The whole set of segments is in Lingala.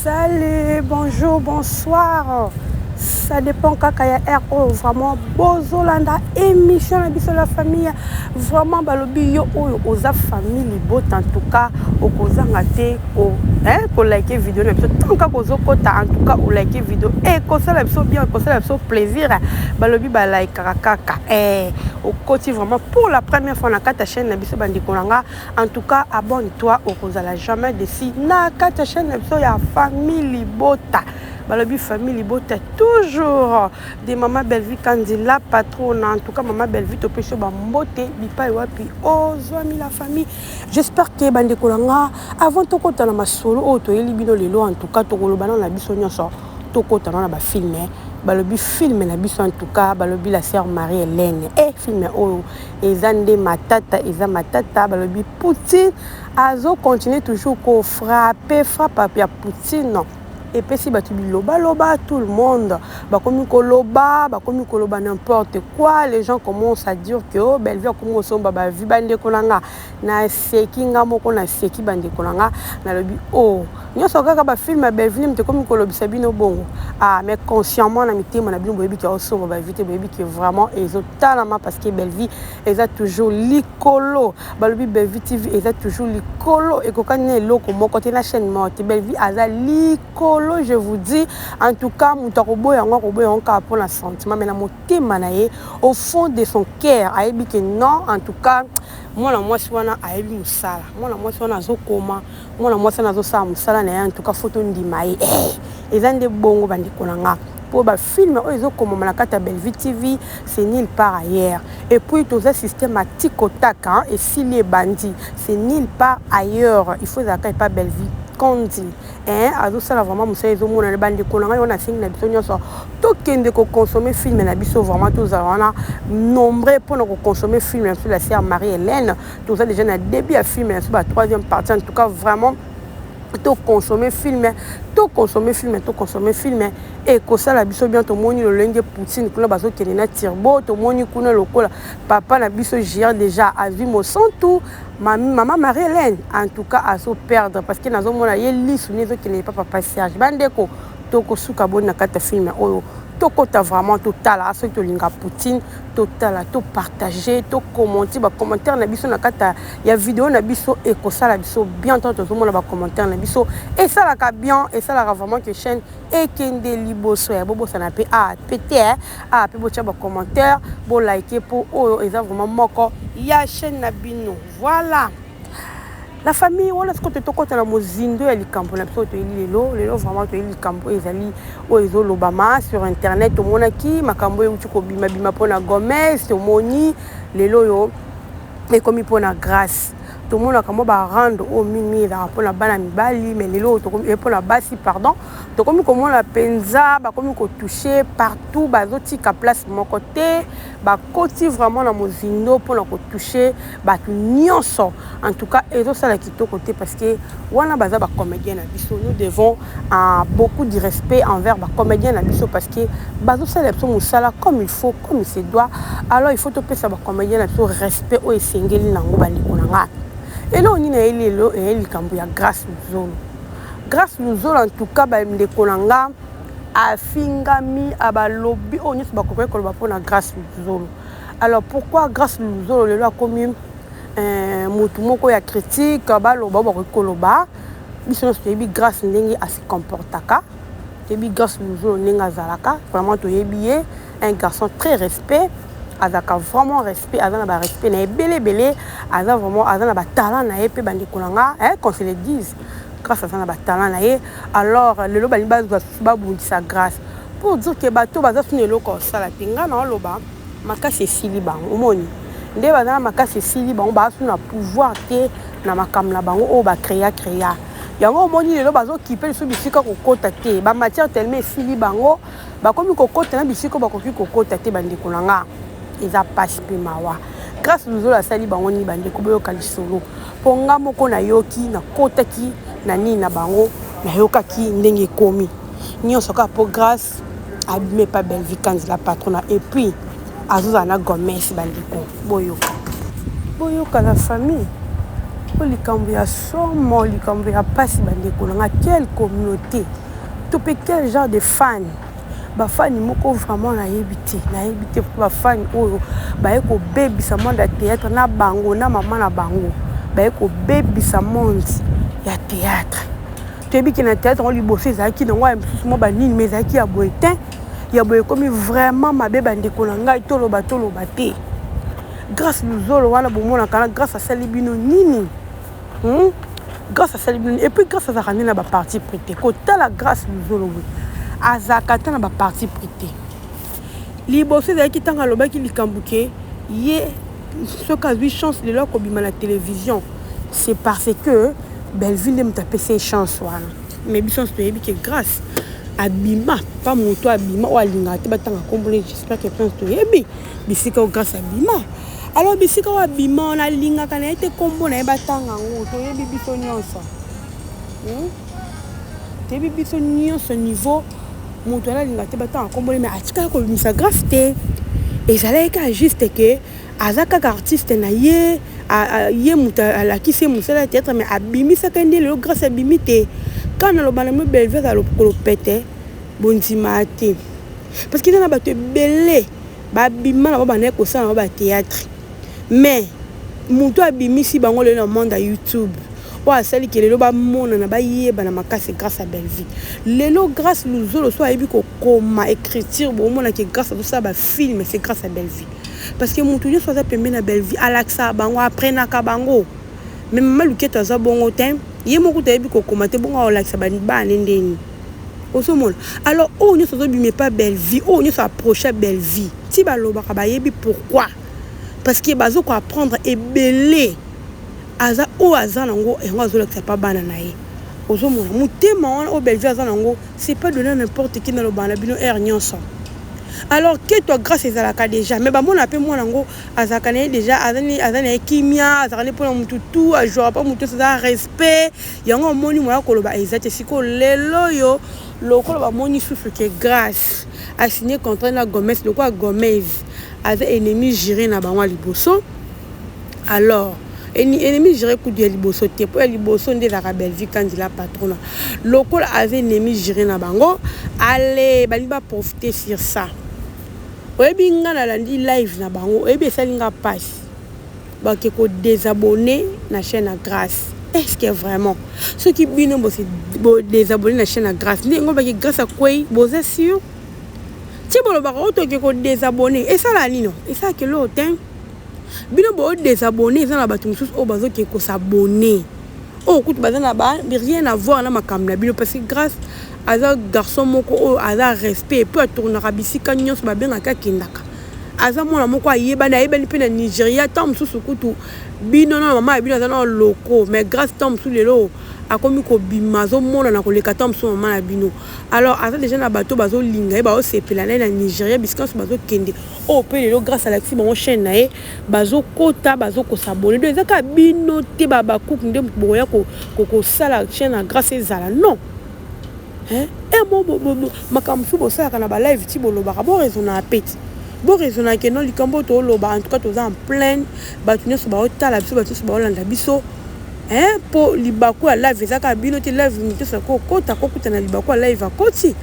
Salut, bonjour, bonsoir. Ça dépend kaka ya heure oyo vraiment bozolanda émission na biso la famille. Vraiment balobi yo oyo oza famille libota en tout cas okozanga te ko hein ko liker vidéo na biso tant kaka ozokota en tout cas o liker vidéo ekosala biso bien, ekosala biso plaisir. Balobi ba likaka kaka eh okoti vraiment pour la première fois na kati ya chaîne na biso bandeko na nga. En tout cas abonne toi okozala jamais desi na kati ya chaîne na biso ya famille libota. Balobi famille libota toujours de maman Bellevue Kandi la patronne. En tout cas maman Bellevue topesi yo bambote bipai wapi ozwami la famille. J'espère que bandeko na nga avant tokota na masolo oyo toyeli bino lelo, en tout cas tokoloba nano na biso nyonso, tokota nano na bafilme. Balobi film na biso en tout cas balobi la sœur Marie Hélène e film oyo eza nde matata, eza matata. Balobi Poutine azo continuer toujours kofrappe, frappe ya Poutine epesi bato bilobaloba, tout le monde bakomi koloba, bakomi koloba n'importe quoi. Les gens commencent à dire que oh, Bellevue akomi kosomba bavues. Bandeko na nga, naseki nga moko, naseki bandeko na nga, nalobi oh, nyonso kaka bafilme ya Bellevue nde ekomi kolobisa bino bongo. Ah, mais consciemment na mitema na bino boyebi ke osomba bavues te, boyebi ke vraiment ezotalama parce que Bellevue eza toujours likolo. Balobi Bellevue TV eza toujours likolo, ekokani na eloko moko te, na chaîne moko te. Bellevue aza likolo, je vous dis. En tout cas moto akoboya yango, akoboya yango kaka mpona sentiment, mais na motema na ye, au fond de son cœur, ayebi ke non, en tout cas mwana mwasi wana ayebi mosala, mwana mwasi wana azokoma, mwana mwasi wana azosala mosala na ye. En tout cas faut tondima ye eh, eza nde bongo bandeko na nga, mpo bafilme oyo ezokomama na kati ya Bellevue TV, c'est nulle part ailleurs. Et puis toza système ya tikotaka, esili ebandi, c'est nulle part ailleurs, il faut ezalaka epa Bellevue Kandi hein, azosala vraiment mosala ezomonana. Bandeko na ngai, wana asengi na biso nyonso tokende kokonsommer film na biso, vraiment tozala wana nombre mpona kokonsommer film na biso la sœur Marie Hélène. Toza déjà na début ya film na biso, ba troisième partie. En tout cas vraiment tokonsommer film, tokonsommer film, tokonsommer film, ekosala biso bien. Tomoni lolenge Poutine kuna bazokende na turbo, tomoni kuna lokola papa na biso Gire déjà azwi mosantu. Mama Marie Hélène en tout cas azoperdre parce que nazomona ye lisu ne ezokende epa papa Serge. Bandeko, tokosuka boni na kati ya film oyo? Tokota vraiment totala soki tolinga Poutine, totala, topartage, tokommente bacommentaire na biso na kati ya video na biso, ekosala biso bien. Ntango tozomona bacommentaire na biso esalaka bien, esalaka vraiment que chaîne ekende liboso. Ya bobosana mpe a pe te, a mpe botya bacommentaire, bolike, mpo oyo eza vraiment moko ya chaîne na bino. Voilà la famille, wana sikoyo tokɔta na mozindo ya likambo na biso toyeli lelo. Lelo vraiment toyeli likambo oyo ezali oyo ezolobama sur internet. Tomonaki makambo oyo euti kobimabima mpona Gomez, tomoni lelo oyo ekomi mpona Grâce. Tomonaka mwa barando oyo mingi ezalaka mpona bana mibali, mais lelo oyo mpona basi, pardon, tokomi komona mpenza bakomi kotouche partout, bazotika place moko te, bakoti vraiment na mozindo mpona kotouche bato nyonso. En tout cas ezosala kitoko te parce que wana baza bacomédien na biso. Nous devons beaucoup de respect envers bacomédien na biso parce que bazosala biso mosala comme il faut, comme il se doit. Alors il faut topesa bacomédien na biso respect oyo esengeli nango. Bandeko na nga, eloko nini eyeli lelo? Eyeli likambo ya Grâce Luzolo. Grâce Luzolo, en tout cas bandeko na nga, afingami, abalobi oyo nyonso bakoki koloba mpona Grâce Luzolo. Alors pourquoi Grâce Luzolo lelo akomi motu moko ya critique? Baloba oyo bakoki koloba, biso nyonso toyebi Grâce ndenge ase comportaka, toyebi Grâce Luzolo ndenge azalaka, vraiment toyebi ye, un garçon très respect, azalaka vraiment respect, aza na barespect na ebele ebele, aza vraiment, aza na batalent na ye mpe. Bandeko na nga, qu'on se le dise, Grâce aza na batalent na ye. Alors lelo balingi bazwa babundisa Grâce pour dire que bato baza suna eloko kosala te. Ngai na oloba makasi esili bango, omoni nde baza na makasi esili bango, baza su na pouvoir te na makambo na bango oyo bacréa créa yango. Omoni lelo bazokipe lisusu bisika kokota te, bamatière tellement esili bango, bakomi kokota na bisika bakoki kokota te. Bandeko na nga, eza pasi mpe mawa. Grâce Luzolo asali bango nini? Bandeko, boyoka lisolo, mpo nga moko nayoki, nakotaki na nini na bango, nayokaki ndenge ekomi nyonso kaka mpo Grâce abime pa Bellevue Kanzi la patronne, et puis azozala na Gomes. Bandeko, boyoka, boyoka la famille. Oyo likambo ya somo, likambo ya pasi bandeko na nga. Quelle communauté to pe quel genre de fan? Ba fans moko vraiment nayebi te, nayebi te ba fans oyo baye kobebisa monde ya théâtre na bango na mama na bango baye kobebisa monde ya théâtre. Toyebi ke na théâtre yango liboso ezalaki nango ya mosusu mwa banini, mais ezalaki ya boye te. Ya boye ekomi vraiment mabe bandeko na ngai, toloba toloba te. Grâce Luzolo wana bomonaka na Grâce asali bino nini? Grâce asali bino nini? Et puis Grâce azalaka nde na ba parti pris te. Kotala Grâce Luzolo boye azalaka ata na ba parti pris te. Liboso ezalaki ntango alobaki likambo ke ye soki azwi chance lelo akobima na télévision, c'est parce que Bellevue nde moto apesi ye chance wana. Mais biso nyonso toyebi ke Grâce abima pa moto abima oyo alingaka te batanga nkombo ne. J'espère que biso nyonso toyebi bisika oyo Grâce abima. Alors bisika oyo abima wana alingaka na ye te nkombo na ye batanga yango. Toyebi biso nyonso, Toyebi biso nyonso niveau moto wana alingaka te batanga nkombo ne, mais atikala kobimisa Grâce te. Ezalaki kaka juste ke aza kaka artiste na ye, ye moto alakisi ye mosala ya théâtre, mais abimisaka nde lelo Grâce abimi te. Kaka naloba na bino, Bellevue azala lokolo pete, bondima te, parce que eza na bato ebele babima na bango, bandaki kosala na bango bathéâtre, mais moto abimisi bango lelo na monde ya YouTube oyo asaliki lelo bamonana, bayebana makasi grâce à Bellevue. Lelo Grâce Luzolo so ayebi kokoma écriture, bomonaki Grâce azosala bafilm, c'est grâce à Bellevue, parce que moto nyonso aza pembeni na Bellevue alakisaka bango, aprenaka bango. Mais mama Luketo aza bongo te, ye moko toyebi kokoma te, bongo aolakisa bana ndeni ozomona. Alors oyo nyonso azobima epa Bellevue, oyo nyonso approche Bellevue, ti balobaka bayebi pourquoi, parce que bazokoapprendre ebele. Aza oyo aza nango, yango azolakisa pa bana na ye. Ozomona motema wana oyo Bellevue aza nango, c'est pas donné à n'importe qui. Nalobaka na bino heure nyonso. Alors que toi, Grâce ezalaka déjà, mais bamona mpe mwana yango azalaka na ye déjà, aza na ye kimia, azalaka ne mpona motu tu ajouaka mpa motu nyonso, aza respect. Yango omoni moya koloba eza te. Sikoyo lelo oyo lokola bamoni susu ke Grâce asigné contrat na Gomez, lokola Gomez aza ennemi juré na bango ya liboso, alors ennemi juré kudu ya liboso te, mpo ya liboso nde ezalaka Bellevue Kandila patrona. Lokola aza ennemi juré na bango, ale balingi baprofite sur ça. Oyebi, nga nalandi live na bango, oyebi esali nga mpasi, bake kodésabonner na chaîne ya Grâce. Est ce que vraiment soki bino bodésabonner na chaîne ya Grâce, ndenge baki Grâce akwei, boza sûr ti bolobaka oyo toke kodésabonner esala nino? Esalaka eloko te. Bino bodésabonner, eza na bato mosusu oyo bazoke kos'abonner, oyo kutu baza na ba rien à voir na makambo na bino, parce que Grâce aza garçon moko oyo aza respect, et puis atournaka bisika nyonso babengaka, akendaka. Aza mwana moko ayebani, ayebani mpe na Nigeria. Ntango mosusu kutu bino na mama ya bino aza na loko, mais Grâce ntango mosusu lelo akomi kobima, azomonana koleka ntango mosusu mama na bino. Alors aza déjà na bato bazolinga ye, baosepela na ye na Nigeria, bisika nyonso bazokende. Oyo mpe lelo Grâce alakisi bango chaîne na ye, bazokota, bazokos'abonner. Donc eza kaka bino te bakuku nde bokoya kosala chaîne ya Grâce ezala non mo makambo mosusu bosalaka na balive ti bolobaka, boraisonnaka pe ti boraisonnaka no likambo oyo toloba. En tout cas toza en pleine, bato nyonso baotala biso, bato nyonso baolanda biso, mpo libaku ya live eza kaka bino te. Live nyonso akokota, kokuta na libaku ya live akoti.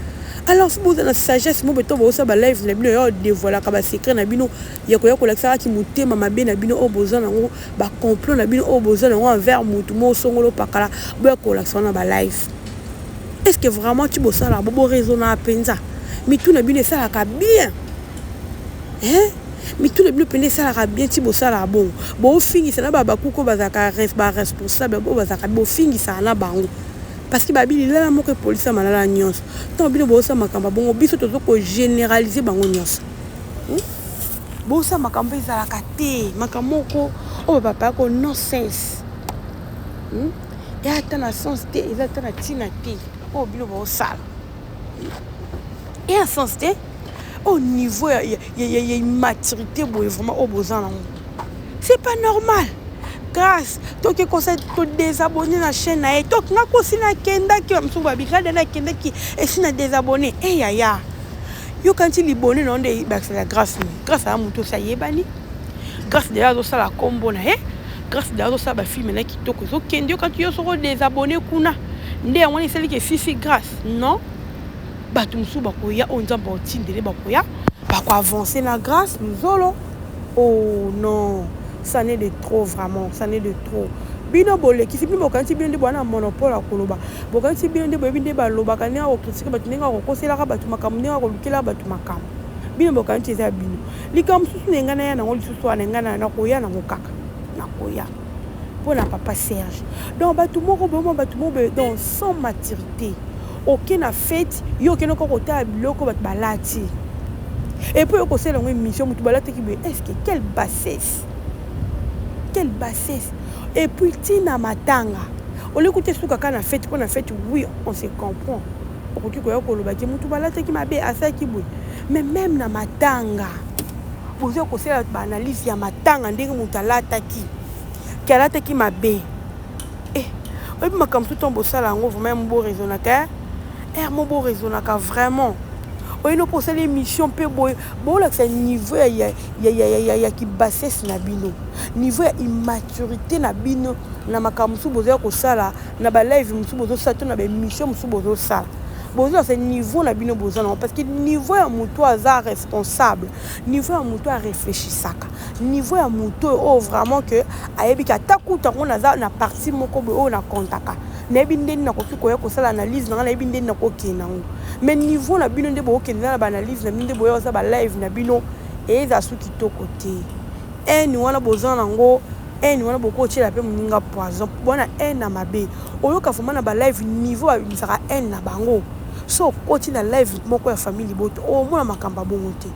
Alors so boza na sagesse mo beto, bosala balive na bino ya dévoilaka basecret na bino, ya koya kolakisa kaki motema mabe na bino oyo boza nango, bacomplot na bino oyo boza nango envers motu mo osongolo pakala, boya kolakisa wana balive. Est ce que vraiment ti bosalaka bo boraisonnaka mpenza? Mitu na bino esalaka bien, hein? Mitu na bino mpenza esalaka bien ti bosalaka bongo? Bofingisa na babakuku oyo bazalaka baresponsable, oyo bazalaka bofingisaka na bango, parce que babi lilala moko epolisa malala nyonso. Ntango bino bosala makambo ya bongo, biso toza kogénéraliser bango nyonso, Bosala makambo ezalaka te, makambo moko oyo bapapa yako non sens, Eza ata na sens te, eza ata na ntina te. Oyo bino bosala eya sens te. Au niveau ya immaturité boye vraiment oyo boza nango, c'est pas normal. Grâce toke kosa todésabonner na chaîne na ye, to nga kosi nakendaki, bamosusu babikada nakendaki esi na désabonner. E yaya, yoka nti libone na yo nde bakisaka Grâce. Ni Grâce aya moto osi ayebani. Grâce deja azosala nkombo na ye. Grâce da azosala bafilme na kitoko ezokende. Yo kati yo soko désabonné kuna nde yango wana esaliki esisi Grâce. Non, bato mosusu bakoya, oyo Nzambe aotindele, bakoya bakoavance na Grâce Luzolo. Oh non, ça n'est de trop, vraiment, ça n'est de trop. Bino bolekisi, bino bokanisi bino nde bwana na monopole ya koloba, bokanisi bino nde boyebi nde balobaka, ndenge akocritiquer bato, ndenge akokoselaka bato makambo, ndenge akolukelaka bato makambo. Bino bokanisi eza bino. Likambo mosusu na ngai naya nango lisusu wana, ngai nakoya nango kaka, nakoya mpo na papa Serge. Donc bato moko boyoma, bato moko boye, donc sans maturité. Oke na fête, yo okende kaka kotala biloko bato balati et puis okosala yango émission, moto balataki boye. Est ce que quelle bassesse, quelle bassesse! Et puis ntina matanga olie kuta esuka kaka na fête. Mpo na fête, oui, on se comprend, okoki koya koloba ke motu balataki mabe, asalaki boye. Mais même na matanga, bozwa kosala baanalyse ya matanga, ndenge moto alataki, ke alataki mabe. Eh, oyebi makambo mosusu, ntango bosala yango, vraiment boraisonnaka ere mo, boraisonnaka vraiment. Oyino mpo osala émission mpe boye, bolakisa niveau ya kibassesse na bino, niveau ya immaturité na bino na makambo mosusu bozoya kosala na balive mosusu bozosala to na baémission mosusu bozosala. Bozolakisa niveau na bino boza nango, parce que niveau ya motu aza responsable, niveau ya motu arefléchisaka, niveau ya motu oyo vraiment ke ayebi ke ata kuta yango naza na parti moko boye oyo nakontaka, nayebi ndeni nakoki koya kosala analyse na nga, nayebi ndeni nakokende yango. Mais niveau na bino nde bokokende na baanalyse na bino, nde boya kosala balive na bino, eza su kitoko te. Haine wana boza nango, haine wana bokotiela mpe moninga poison wana, haine na mabe. Oyoka vraiment na balive niveau babimisaka haine na bango. So okoti na live moko ya famille liboto, omona makambo ya bongo te.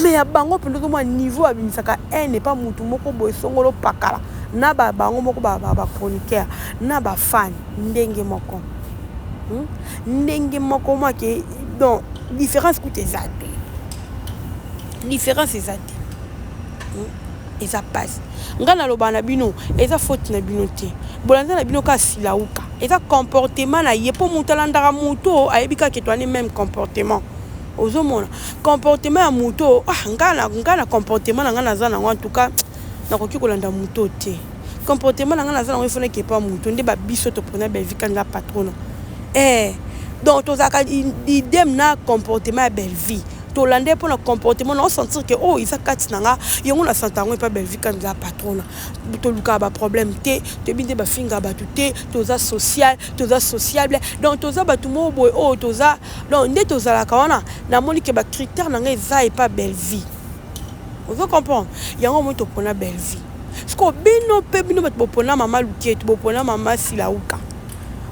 Mais ya bango mpenza, ozomona niveau babimisaka haine epa mutu moko boye songolo pakala, na bango moko bachroniqueur na bafan, ndenge moko, Ndenge moko mwake. Donc différence kuta eza te, différence eza te, Eza pasi. Ngai naloba na bino, eza faute na bino te. Bolanda na bino kaka Silauka, eza comportement na ye, mpo moto alandaka moto ayebi kaka ke toani même comportement. Ozomona comportement ya moto, ah, ngai na comportement na ngai naza nango, en tout cas nakoki kolanda moto te. Comportement na ngai naza nango, efonaki epa moto nde babiso topona Belvi Kandila patrona. Eh, donc tozalaka idem na comportement ya Bellevie, tolanda ye mpona comportement na osentir ke oyo eza kati na nga, yango na santa yango epa Bellevie Kandila patrona. Tolukaka baproblème te, toyebi nde bafingaka bato te, toza social, toza sociable. Donc toza bato moko boye oyo toza, donc nde tozalaka wana. Namoni ke bacritère na ngai eza epa Bellevie, ozo comprendre yango moi topona Bellevie. Siko bino mpe, bino bato bopona mama Luketu, bopona mama Silauka,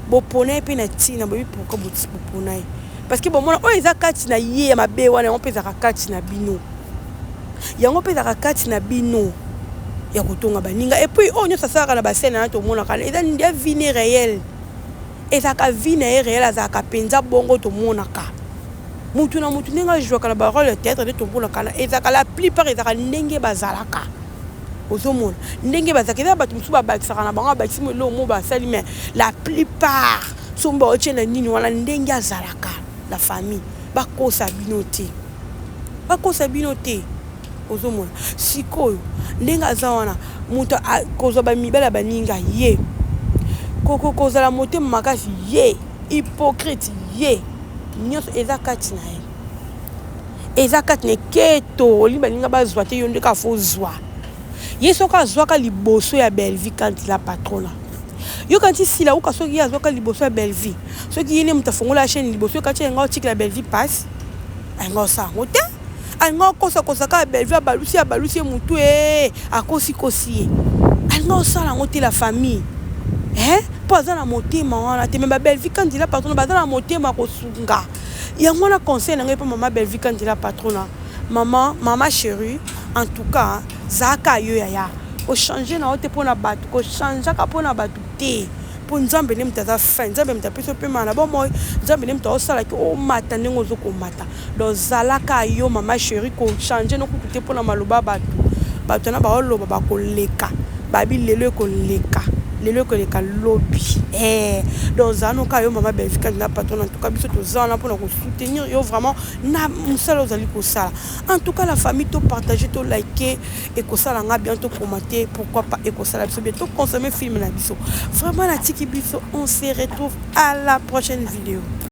bopona ye mpe na ntina. Boyebi pourquoi bopona ye? Parce que bomona oyo eza kati na ye ya mabe wana, yango mpe ezalaka kati na bino, yango mpe ezalaka kati na bino ya kotonga baninga. Et puis oyo nyonso asalaka na bascène wana, tomonaka eza ya vie ne réelle, ezalaka vie na ye réelle, azalaka mpenza bongo. Tomonaka mutu na mutu ndenge ajwaka na barole ya théâtre nde tomonaka na ezalaka, la plupart ezalaka ndenge bazalaka. Ozomona ndenge bazalaka, eza bato mosusu babakisaka na bango, abakisi mo eloko mo basali, mais la plupart soki baotie na nini wana, ndenge azalaka. La famille, bakosa bino te, bakosa bino te. Ozomona sikoyo ndenge aza wana, moto kozwa bamibali ya baninga, ye kozala motema makasi, ye hypocrite, ye nyonso eza kati na ye, eza kati na eketo. Olingi baninga bazwa te, yo nde kaka fo zwa. Ye soki azwaka liboso ya Bellevie Kandila patrona, yoka nti Sila uka. Soki ye azwaka liboso ya Bellevie, soki ye nde moto afongola chaîne liboso, yoka ti ayenga otikela Bellevie passe, ayenga osala yango te, alinga okosakosa kaka Bellevie, abalusi, abalusi ye motu e akosikosi ye, alinga osala yango te. La famille, mpo aza na motema wana te. Mais babellevie Kandila patrona baza na motema kosunga. Yango wana conseil na ngai mpo mama Bellevie Kandila patrona, mama, mama chérie, en tout cas zalaka yo yaya, kochange na yo te mpona bato, kochangeaka mpona bato te, mpo Nzambe nde moto aza fin, Nzambe moto apesi opema na bomoi, Nzambe nde moto aosalaki omata ndenge ozokomata. Donc zalaka yo, mama chérie, kochange no kutu te mpona maloba bato. Bato wana baoloba, bakoleka, babi lelo ekoleka. Lelo ekoleka lobi. Eh, donc ozala noka yo mama Belvi Kandi na patron. En tout cas, biso toza wana mpona kosoutenir yo vraiment na mosala ozali kosala. En tout cas, la famille, topartage, tolike, ekosala nga bien. Tocommenter, pourquoi pas, ekosala biso bien. Toconsommer film na biso vraiment. Natiki biso, on se retrouve à la prochaine vidéo.